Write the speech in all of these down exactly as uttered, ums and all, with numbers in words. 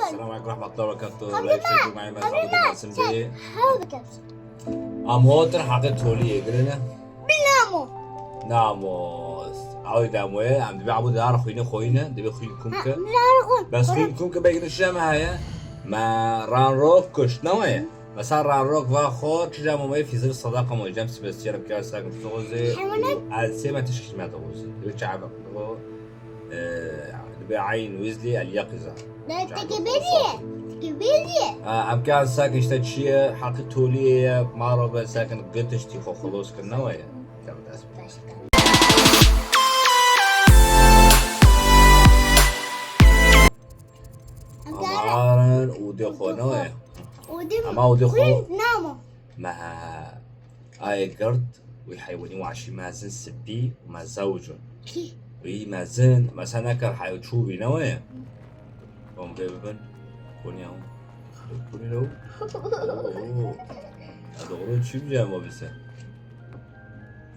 Selam aleykum rahmetullah berekatuh. Leyk çekû me me zabit nasıl be. Hadi gelsin. Am hotir haqê toliyê girine. Bilamo. Namo. Awi damoye, am dibe abu dar xuyne xoyne, dibe xuyn kum ke. Bes xuyn kum ke begin şeme heye. Ma ran rok kuşt ne waye. Mesela Ranrok va xwe çi cem omayê fîzir sedaka mo cem Sebastian bi kar sakin sozi. Hemanet. El sê me tişkî me dozi. Dibe çabe. O, e, dibe Ayn Weasley el yakiza. Ne teke beriye. Teke beriye. Ha, em kan sakin işte çiye, haqi toliye, maro be sakin gıtıştî xo xelos kir ne waye. Tabii dest. Aman, û de xwe ne waye. Û de Ama û de xwe. Xwîn nama. Me ayê gird, wî heywanî wahşî mezin spî û me zewicin. Kî? Wî mezin, me se nekir heyo çû wî ne waye. Bon vê bibin. Konya o. Konya o. Oo. Ya doğru çi bileceğim o bize.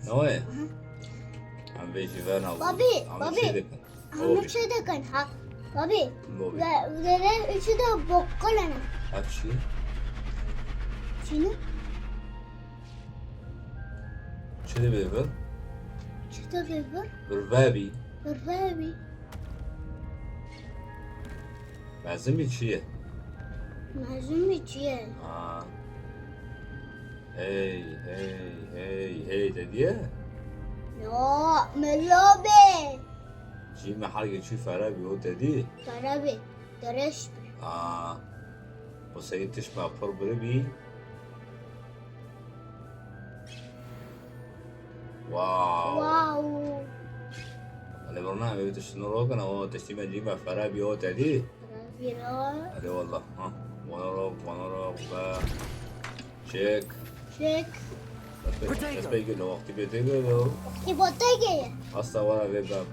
Ne waye? Hı. Em vê jî ver navû. Babî, babî. Em çê dikin. Ama çi dikin ha? Babî. Babî. Ve, ve, ve üçü de bokkolene. Ha çi? Çini? Çi de bebe? Çi de bebe? Rüvebi. Rüvebi. Mezin bir çiye. Mezin bir çiye. Ha. Hey, hey, hey, hey, te diye? Ya, melo be. Cî me halkê çû fera bî, o te dî? Fera bî, dereş bî. Aa, o seyî tiş me pir biri bî. Wow. Wow. Ele birna, em ê tiştino rokin, o tiştî me cî me fera bî, o te dî? Fera bî ra. Hadi wallah, ha. Vana rok, vana rok, be. Çek. Çek. Destpê, destpê gelo, wextî bê tê gelo. Wextî bo tê gelo. Asta wara vê bab.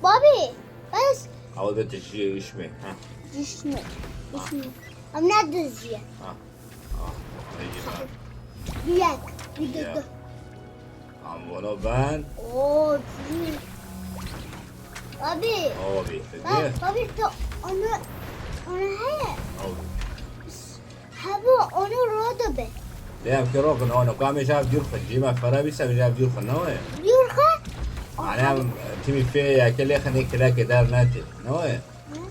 Babî, bes. Ew de tijiyê îşmê, ha. Îşmê, îşmê. Em ne diziye. Ha. Ha. Peki ben. Yek, bir de Ya. du. Am vano ben. Oo, cî. Babî. Abi, Babî, babî, tu onu, onu heye. Abi. Hebo, onu rodo be. Lê em kê rokin, ono, ka em ê ji hev dûr xin, cî me fera bî se, em ê ji hev dûr xin, ne wê? Dûr xin? Mane em timî fê yekê lê xin, ê kilekê der netê, ne wê? Hı?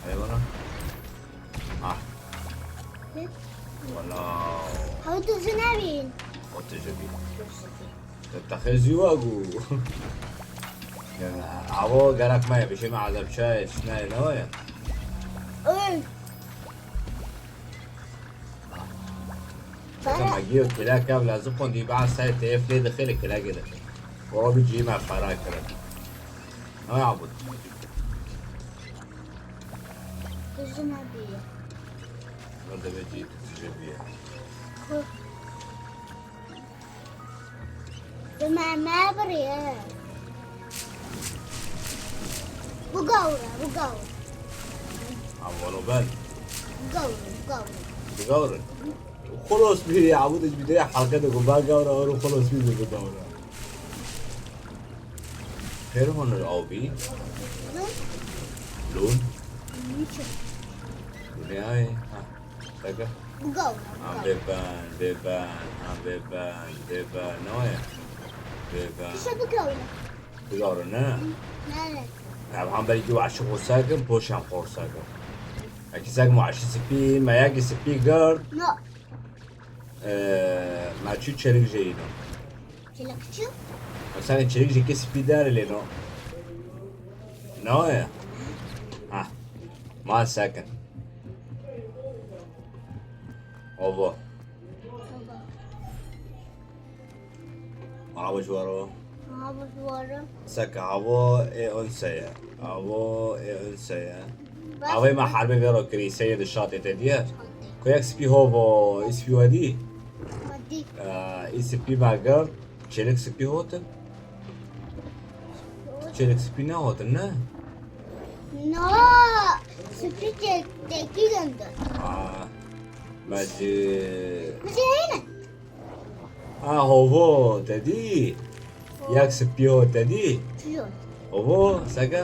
Hadi bana. Ah. Hı? Wala. Hew tu ji nebîn. O tu ji bî. Tu ji bî. Te xêzî wa gu. Yani, avo gerek me, bir şey mi azap çay, şuna ne wê? Öl. Mesela me giyo kila kav lazım kon di ba say teyf lê dixê li kila gê dixê. O bi cî me fera kirin. Ne ya bu? Kızım abi. Ne demek ki tijê bîye? Ku. Bi me, me biriye. Bigawre, bigawre. Am vano ben. Bigawre, bigawre. Bigawre. Xolos bî ya, bu da bir de halka da ku ba gawra, oru xolos bî de bigawre. Her honor abi. Hı? Lun. Niçin? Bu ne ay? Ha. Seke? Bigawre, An bigawre. Bêben, bêben, an bêben, bêben. Ne waya? Bêben. Kişe bigawre. Bigawre ne? Ne, ne? Ya, han belki wahşi xorsa kim, poşan xorsa kim. Eki sek wahşi spî, me yaki spî gird. No. Ee, me çû çelik jeyîno. Çelik çi? Mesela çelik jeki spî der lê no. Ne waya? Ha. Ma sekin. Ova. Ava ji waro. Ava ji waro. Seke avo ê onse ye. Avo ê onse ye. Avê me herbê vê ro kirî, seyê di şatê te diye. Ku yek spî hov o, î spî wedî? Wedî. Ee, î spî me girt, çêlik spî hotin. Çêlik spî nehotin, ne? Na, spî çêlik tekî dende. Aa, me ji... Ji heyne. Ha, hovo, te dî? Yek spî ho te dî? Çi yo? Hovo, seke?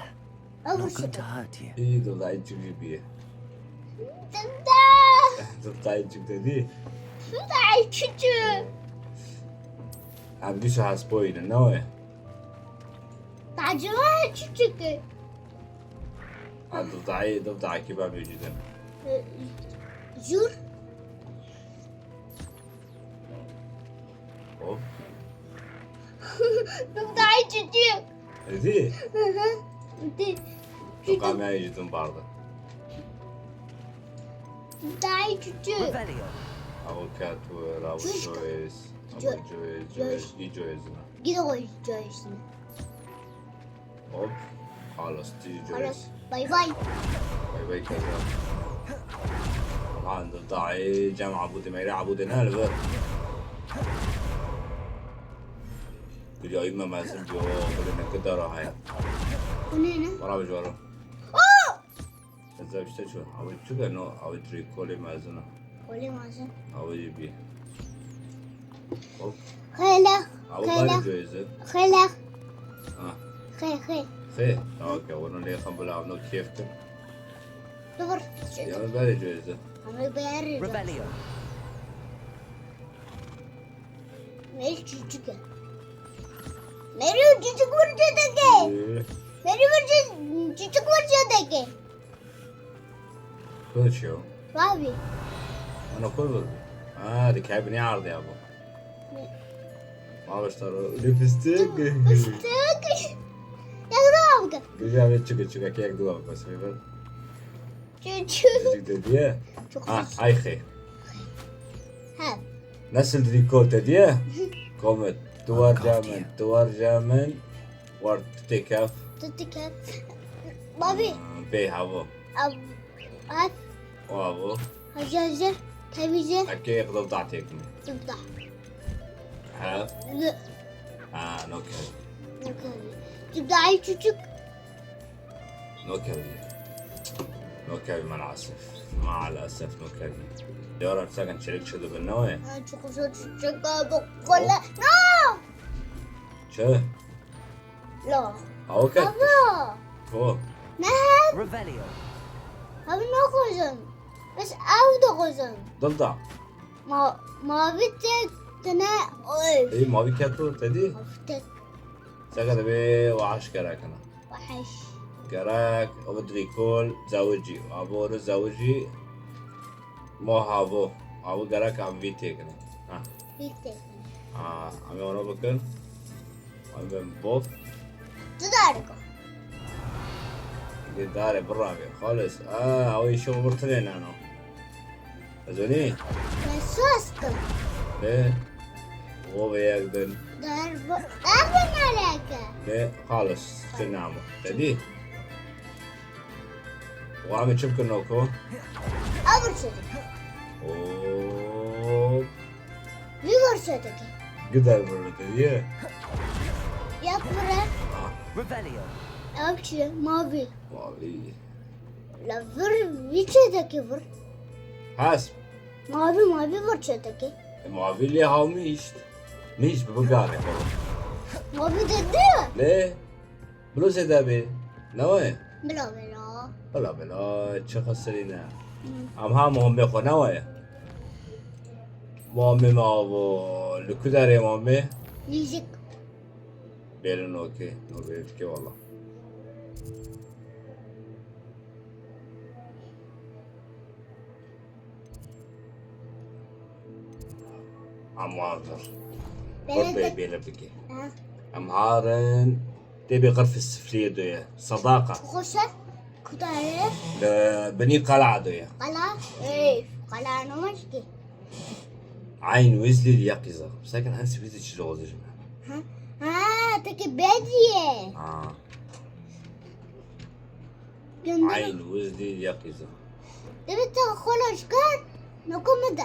Not going to hurt you. Î dudayê çik jî bîye. Dede. Dudayê çik dedî. Dudayê çik. Em dîsa hespoyî ne, ne wê? Tacıma çik. Ha dudayê, dudayekî ben bêjî din. Jur. Hop. Dudayê çik. Êdî? Dudayê Tu kamera jî din barda. Dudayê çik. Revelio. Avo ket wir, avo Çuşka. coyz. Avo Co- coyz, coyz. coyz, î coyz ne. Gidoy coyz. Hop. Halas tî coyz. Halas. Bay bay. Bay bay keza. Aman dudayê cem abûdê, meyre abûdê ne li vir. Gulya î me mezin biyo, gulê me kidara heye. Bu ne ne? Bana bi cwara. Ez ev işte ço. Abi çuke no, abi tri kolê mezin. Kolê mezin. Abi jî bî. Hop. Xêle. Abi Xêle. bari coyze. Xêle. Ha. Xê xê. Xê. Tamam ki onu lê xambula avno keyf kir. Dur. Yanı bari coyze. Ama beri. Revelio. Meri çocuk. Meri çocuk vur çocuk. Ee, Meri vur çocuk. Çocuk vur çocuk. Kılıç yok. Abi. Ana koy vur. Ha, dikey bini ardı ya bu. Ne? Alışlar o. Lipstick. Fıstık. Yakın abi. Güzel bir çıkı çıkı kek dua basıyor. Çocuk. Çocuk dedi ya. Çok Ha, güzel. ay xê. Ha. Nasıl rekord dedi ya? Komet. Duvar camın, duvar camın. War pitekaf. Tutuk et. Babi. Bey havo. Ab. Ab. O havo. Hazır hazır. Tabii hazır. Ake yıkıldı da tekme. Tıpta. Ha. Ha, no kevî. Tıpta ay çocuk. No kevî. No kevî maalesef. Maalesef no kevî. Yara sakin çelik çıktı ben ne o ya? Ay çok güzel çocuk abi. Kola. No. Çe? La. Havo ket. Baba. Ko. Ne? Revelio. Abi ne koyacağım? Biz evde koyacağım. Dılda. Ma mavi tek tane oy. Ey mavi keto dedi. Mavi tek. Saka de be waaş gerekana. Wahiş. Gerek o dirikol zewicî. Aboro zewicî. Mo havo. Havo gerek am vî têkine. Ha. Bir tek. Ha, em ê wana bikin. Em bên bok. Tu dariko. Gê darê biravê. Xalis. Aa, ew îşo birtinê nano. Ez onî. Ben sos kım. Lê. O ve yek din. Dar bu. Dar bu ne alaka? Lê xalis. Çi namo. Te dî? Wa me çi bikin noko? Abur çocuk. Oo. Bir var çocuk. Gider böyle dedi. Yap buraya. Revelio. Yap şey mavi. Mavi. La vur bir çocuk vur. Has. Mavi mavi vur çocuk. E, mavi lê hawmi işte. Miş bi bigare. Mavi dedi. Lê. Bilo zêde bê. Ne waye? Bila bila. Bila bila. Çi xesirî ne. Em ha muhimmê xwe ne waye. Muhimmê me avo. Li ku derê muhimmê? Yüzük. Bêlin okey. No bê fikê wala. Em hazir. Bêlin Kur bê tek- bêle bike. Ha. Em harin. Tê bê xirf sifliyê doye. Sadaqa. Xoşe. Kutare. Li binî qala doye. Kala. Ey. Kala ne var ki? Eyn Weasley li yeqîza. Sakin her sifliyê çi zozê ji me. Ha. Ha. Peki bediye. Ha. Gönder. Eyn Weasley li yeqîza. Demek ki xoloş kar. Nokumu da.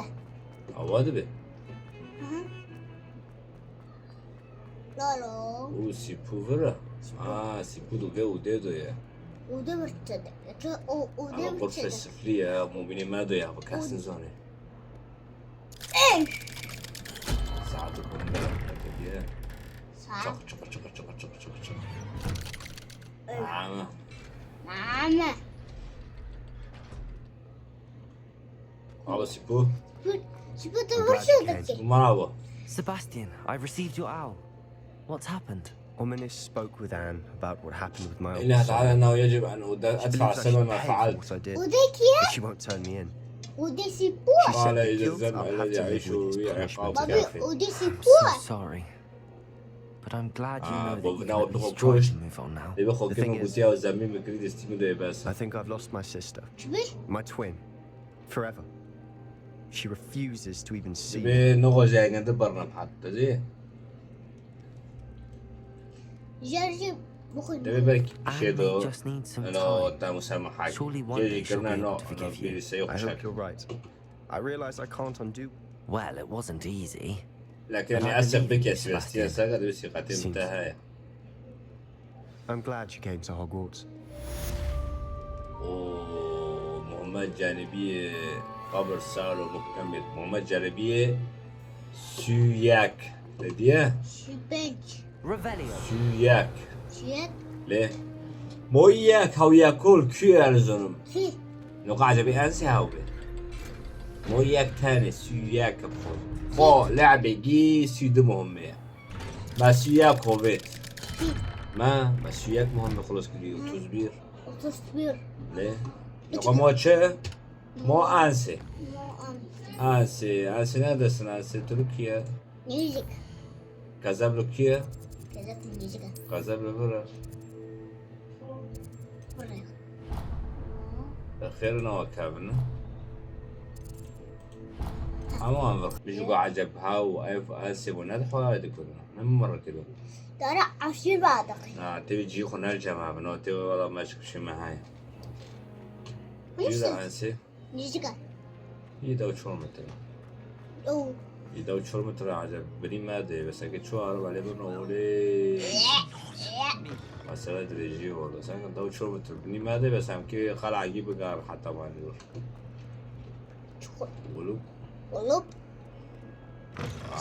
Awa dibe. Aha. Lalo. Û sîpû vir e. Aa, sîpû do ve û dê do ye. Ude bir çede. Ço o ude Ama bir xurfe çede. siflî ye, mobînê me do ye, bi kes nizane. Ey. Saet û kumda diye. Sa. Çak çak çak çak çak çak çak. Ey. Ama. Ama. Bravo, Sipu. Sipu tu vurşu daki. Bravo. Sebastian, I've received your owl. What's happened? Ominis spoke with Anne about what happened with my older إنها تعالى son. أنه يجب أن أد- She أدفع believes I ثمن should ما pay for فعلت. What I did, O da ki ya? but she won't turn me in. O da Sipu. She said قال the guilt يجزم I'll have الذي to live يعيشه with is هي punishment. عقاب Babi, كافي. O da Sipu. So sorry. But I'm glad you Ah, know bon, that you now can at the least coach. try to move on now. دابا خو The thing كيما is, قلتي يا زعما ما كريت استيمو دو بس. I think I've lost my sister, Çimiş? my twin, forever. She refuses to even see me. دابا نوغو جاي عند برنا بحال هكا. Jarji bu دابا بالك Anne شي may دو just need some انه time. تا مسامحة. Surely one جاي day she'll be كرنا able نو to forgive you. بيري سيوخ I hope شاك. You're right. I realize I can't undo. Well, it wasn't easy. لكن But I أنا أسف believe بك يا you, سيباستيان Sebastian. ساقا دوسي قاتل Seems- انتهاية. I'm glad you came to Hogwarts. ومهمات جانبية قبر سالو مكتمل. مهمات جانبية سوياك. لديه Şüpek. Revelio. سوياك. Şüpek. ليه؟ موياك هاو ياكل كيو يا لزنم. Ki. نقع جبي أنسي هاو بي. موياك تاني سوياك بخور. خو لعبة جي سيد مهمة. ما سوياك هوبيت. ما ما سوياك مهمة خلص كل يوم تصبير. Otuz bir. ليه؟ نقع مو تشي؟ مو أنسي. Mo an. أنسي أنسي نادس أنسي تركيا. Nezik. كازابلو كيا. Kazak nezik. كازابلو برا. Buraya. خير نوا كابن. أما أنفر بيجو عجب هاو أيف أنسي ونلحو هاي دكونا. من مرة كده. Dara aşırı bağdaki. آه تبي جي خو نرجع ما بنو تبي والله ما شك شي ما هاي. جيدا أنسي. Nezik. يدو شو متر. O. يدو شو متر عجب. بني ما دي بس أكيد شو عرب عليه بنو ولي. مسألة دريجي والله. سأكن دو شو متر. بني ما دي بس هم كي خلع يجيب قار حتى ما ندور. Çukur. ولو. Olup.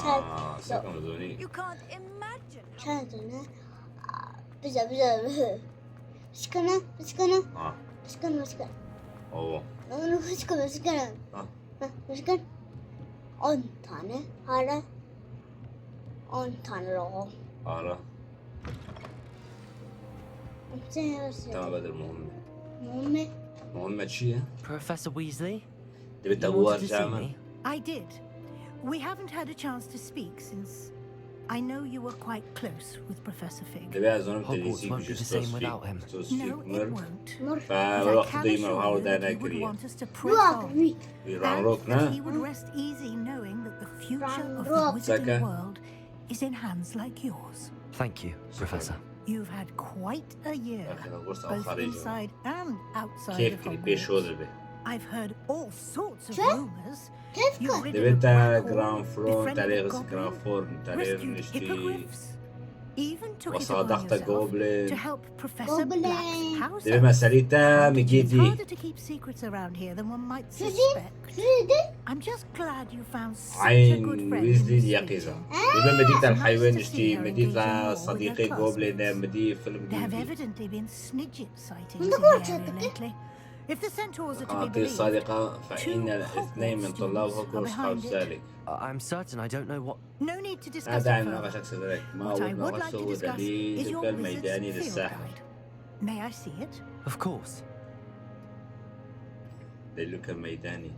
آه سأكن زوني. You can't imagine how Sen sana. Bize bize. Sıkına sıkına. آه. Sıkına sıkına. أوه. Onu sıkına sıkına. آه. Sıkın. On tane. Hala. On tane logo. آره. Sen تمام بدر مهمة. Muhammed. مهمة شيء. Professor Weasley, دبيت you أبوار wanted to see جامعة. Me? I did. We haven't had a chance to speak since. I know you were quite close with Professor Fig. دبي أزونم Hogwarts تليسي won't be the بجستوس same فيك. Without him. ستوس فيك No, it مر. won't. Mor. But I فروح can ديما assure وهاو you that دانا you would كريم. Want us to press Yok on. mi? يران And روكنا. That he would rest easy knowing that the future of the Ranrok. wizarding Saka. World is in hands like yours. Thank you, Professor. You've had quite a year, أخي، الغرصة both خارجة. Inside and outside كيف of كري بيش Hogwarts. هذا به؟ I've heard all sorts of Sure. Rumors. Kefka. You rid دبيت Black Hall, جران فرون befriended تاريخ Goblin, جران فرون تاريخ Rescued نشتي. Hippogriffs, even took it upon وصادقت yourself Goblin. To help Professor Goblin. Black's house. دبي مساليتا It's مجيدي. Harder to keep secrets around here than one might Şurada. Suspect. Şurada. I'm just glad you found such a عين good friend. ويزلي In Miss اليقظة. Fidget. دبي مدينة Nice الحيوان to نشتي see her مدينة engaging more with her صديقي Goblin classmates. مدينة فيلم There have جديد. Evidently been Snidget sightings Bunu in da the area çattık. Lately. If the centaurs are to be قناتي believed, الصادقة two فإن اثنين من Hogwarts طلاب students are هوكروس حاو behind it. سالك. I- I'm certain I don't know what. No need to discuss هذا it عن further. ناقش أكثر ذلك. ما What I أود would like ناقشه to هو discuss is دليل your كل wizard's ميداني field للساحر. guide. May I see it? Of course. دليل كل ميداني.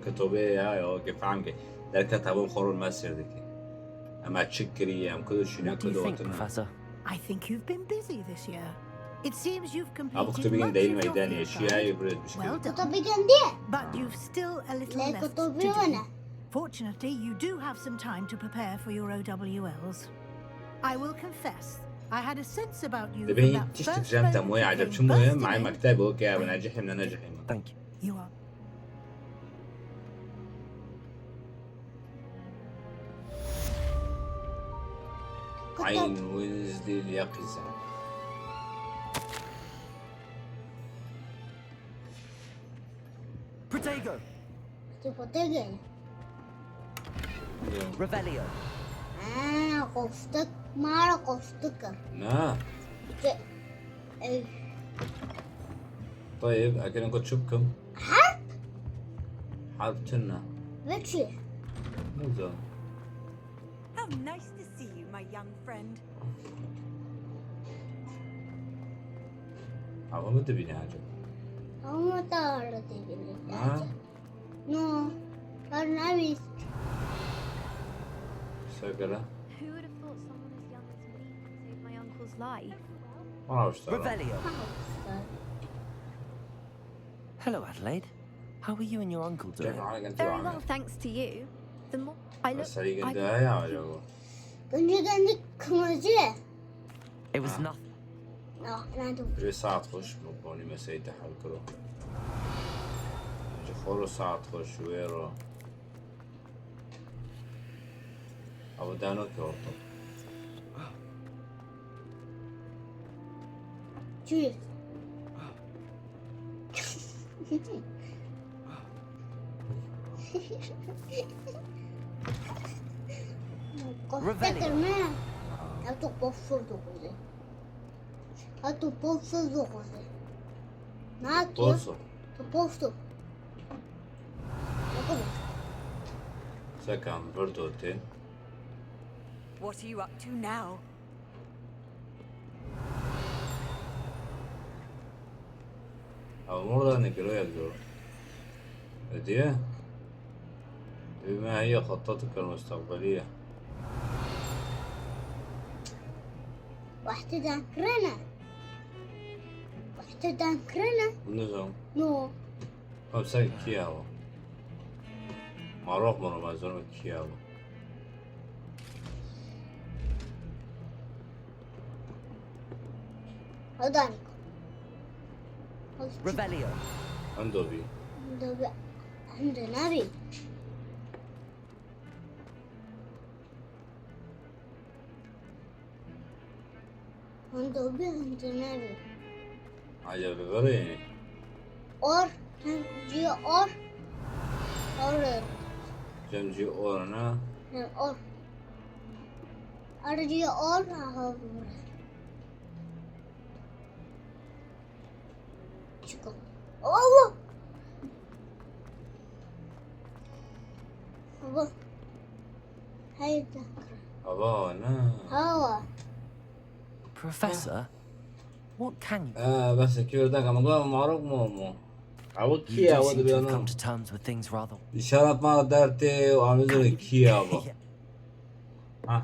كتبه يا يا كيف عم كي. ذلك تابون خورو الماسير ديكي. أما تشكري أم كل شيء What do you ناكل think, وطنا. Professor? I think you've been busy this year. It seems you've أبو completed كتبين much دليل of your ميداني field شيء guide. هاي بريد مشكلة. Well done. Kutubigin diye. But you've still a little Ne left to kutubiyor do. ne? Fortunately, you do have some time to prepare for your O W Ls. I will confess, I had a sense about you from دبي that تشتك first جامتا moment موية you عجب came شو مهم bursting معي in. مكتبه أوكي أبنا جحيم لنا جحيم. Thank you. You are عين وينزلي اليقظة. Protego! Kutubigin. Revelio. Ha, kostuk. Mara kostuk. Na. Ke- Ey, Tayyip, ekin ko çi bikim? Harp? Harp çi ne? Ve çi? Nizam. How nice to see you, my young friend. Hava mı dibine acaba? Ama tarla dibine. Ha? No. Tarla biz. Sakara. Who would have thought someone as young as me could save my uncle's life? Ona işte. Revelio. Hello, Adelaide. How are you and your uncle Gel doing? bana gel Very bana. Well, thanks to you. The more I look, Sen iyi I geldi ya acaba. Önce kendi kırmızı. It was Ah. nothing. Ah, ne dur. Bir saat hoş mu? Boni mesai de hal kuro. Önce foro saat hoş vero. Ama daha ne ki orta? Çi? Revelio. Kırmızı. Ya çok bofsur dokuzu. Ha, tu povsu zoxoze. Na ki? Poso. Tu povsu. Bakın. Sakam, verdotin. What are you up to now? Ama orada ne kilo yazıyor? Hediye? بما هي خطتك المستقبلية؟ Wextê dan kirine. Wextê dan kirine. Nizam. No. Hem sen kiyawa. Marok mı ben zoruma kiyawa. Hadan. Revelio. Endovi. Dobi. Hem de nabi. Hem dobi hem de nabi. Acaba böyle yani. Or. Hem ci or. Or. Cem ci orana. Hem or. Ar ci or. Aha. Çıkın. Allah. Baba. Hayır. Ava ne? Hava. Professor, what can you? Ee, bes ki orada kama gwa marok mu mu. Avu You kiya do avu seem de to have bana. Come to terms with things rather. İşaret ma derte o amizin kiya avu. Ha.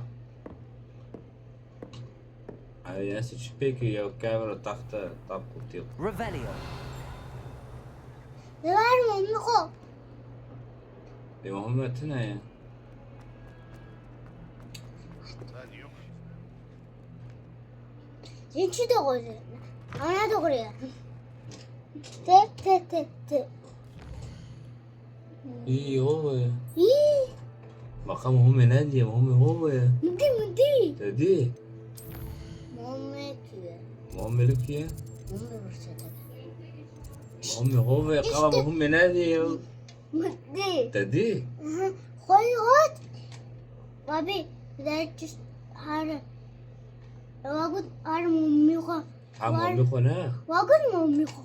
Ay ya se çi peki ya kamera tahta tap kutil. Revelio. Ver mi? Miko. E Muhammed ne ya? Sen çi doğru? Ana doğru ya. Te te te te. İyi oğlu ya. İyi. Bakalım Muhammed ne diye Muhammed oğlu ya. Mıdı mıdı. Dedi. Muhammed diyor. Muhammed ki ya. Muhammed Bursa'da. Muhammed oğlu ya. Kala Muhammed ne diye ya. Mıdı. Dedi. Aha. Koy hot. Babi. Derçiz. Har. Vagut har mumiko. Ha Muhammed ko ne? Vagut mumiko.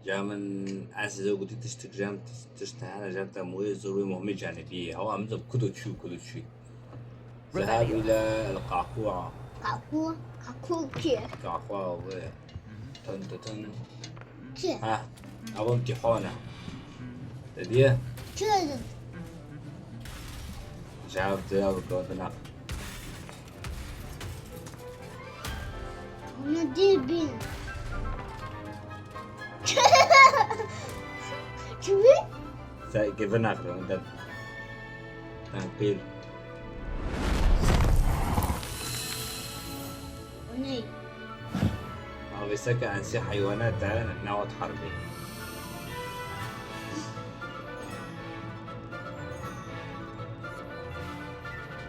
Ya min ez size gotî tiştik jem tişt hene jem te moyê zor wê Muhammed canetî. Hawa em zeb kudo çû kudo çû. Zehab ile el qaqua. Kaku. Kaku ki. Qaqua ve. Tın tın tın. Ki. Ha. Ew imtîhane. Te diye? Ki. Cevap cevap gotina. Onu değil bin. Kimi? Sen givin akılın da. Tanqil. O ne? Avê seke ensê heywanat de newat herbê.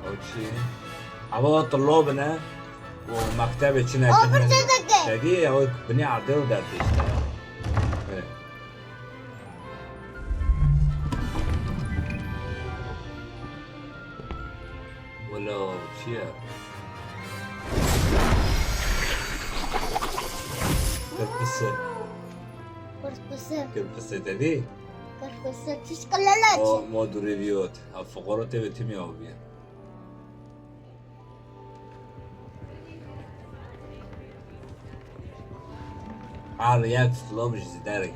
Ew çi? Ava tilo bine û mektebê çine. O bir dedeke. Tedî ew binê erdê û derdê işte. Evet. Welo çi ye? Kirpisi. Kirpisi. Kirpisi te dî? Kirpisi. Tişkilele çi? Mo duriviyot. Ha, fuqaro te ve timi aviye. Her yek flom ji derek.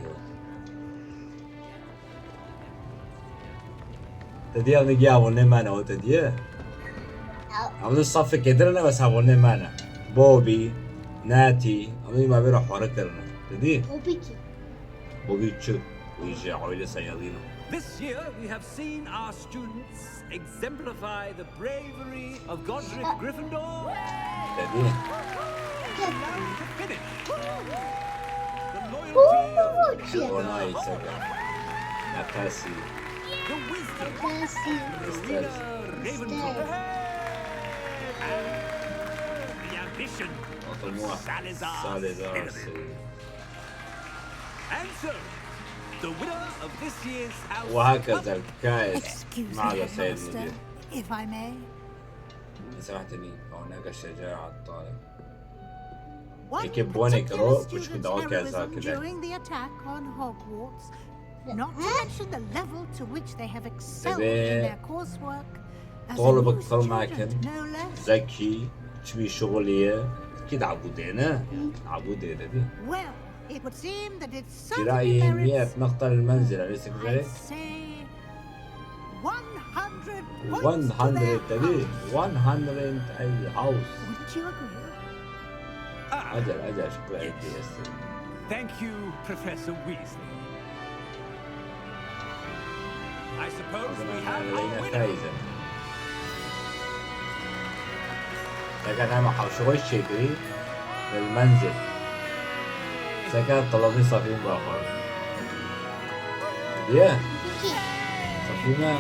Te diya ne giya wone mana o te diye. Ama safê kedire ne bes ha wone mana. Bobby, Natty, ama ma vera hore kirine. Te diye. Bobby ki? Bobby çi? Wî ji aile sayalino. This year we have seen our students exemplify the bravery of Godric Gryffindor. Te diye. Down to finish. The loyalty of Gryffindor. Onay saka. Nefesi. The wisdom of Rowena Ravenclaw. And the ambition of Salazar Slytherin. And so, the winner of this year's house وهكذا الكائس. Excuse me, headmaster, if I may. سمحتني، هناك شجاعة الطالب. One particular student's heroism during the attack on Hogwarts, not to mention the level to which they have excelled in their coursework, as a new student, no less. ذكي، شبي شغلية، أكيد عبودينا، عبودينا دي. Well, it would seem that it's certainly merits, I'd say, one hundred. جرائم مئة مقتل المنزل، أليس كذلك؟ One hundred points to their house. One hundred تبي؟ One hundred أي house. Wouldn't you agree? أجل، أجل، شكرا. Yes. Thank you, Professor Weasley. I suppose we have our winner. لكن أنا حوشوي شكري للمنزل. سكن طلبني صافي بآخر. ديه؟ صافي ما.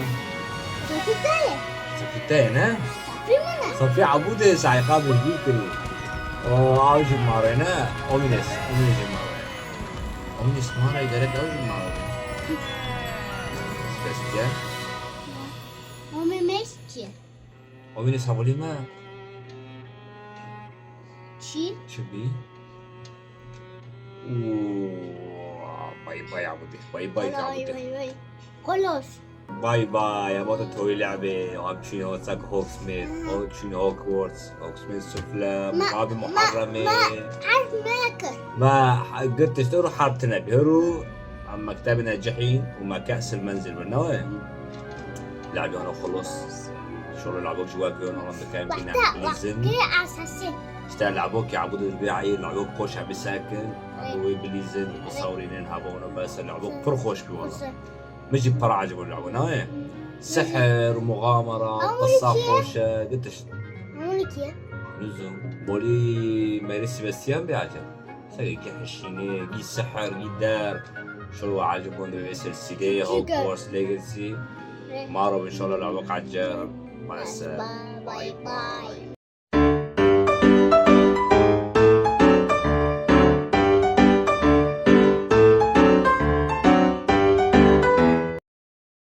صافي تايه. صافي تايه، نه؟ صافي منا. صافي عبودة ساعي قابل بيكري. أو عاوز مارينا، أومنس، أومنس مارينا. أومنس مارينا يدرك أوز مارينا. بس جا. أومنس جا. أومنس هقولي ما. Çi? Çi bî? Û, bay bay Abdî, bay bay Abdî. Bay bay. Xolos. Bay bay, ama da toy lebe, am çin Hogsmeade, o çin Hogwarts, Hogsmeade sufle, abi Muharremê. Ma, ez meke. Ma, gir tiştê ru hartine bi, ru, am mektebine cihî, û me kesil menzil bir, ne? لعبي أنا خلص. شغل لعبوك جواك يوم أنا بكام كنا بليزن. وقتها أساسي. إشتا لعبوك يعبدوا البيعي، لعبوك خوش عم يساكن، عبدوا بليزن، مصورين هابونا بس لعبوك فرخوش بي والله. مجي بفرع عجب اللعبة، ناوي. سحر ومغامرة، قصة خوشة، قلتش. هونيكيا. نزوم. بولي ماري سيباستيان بيعجب. سەگێکی حەشینێ، گی سەحر، گی دەر. شەو عاجبۆن دەبێ سلسلەیە، Hogwarts Legacy. مارۆ إن شاء الله لە وەق عەجەر. مع السلامة. باي باي.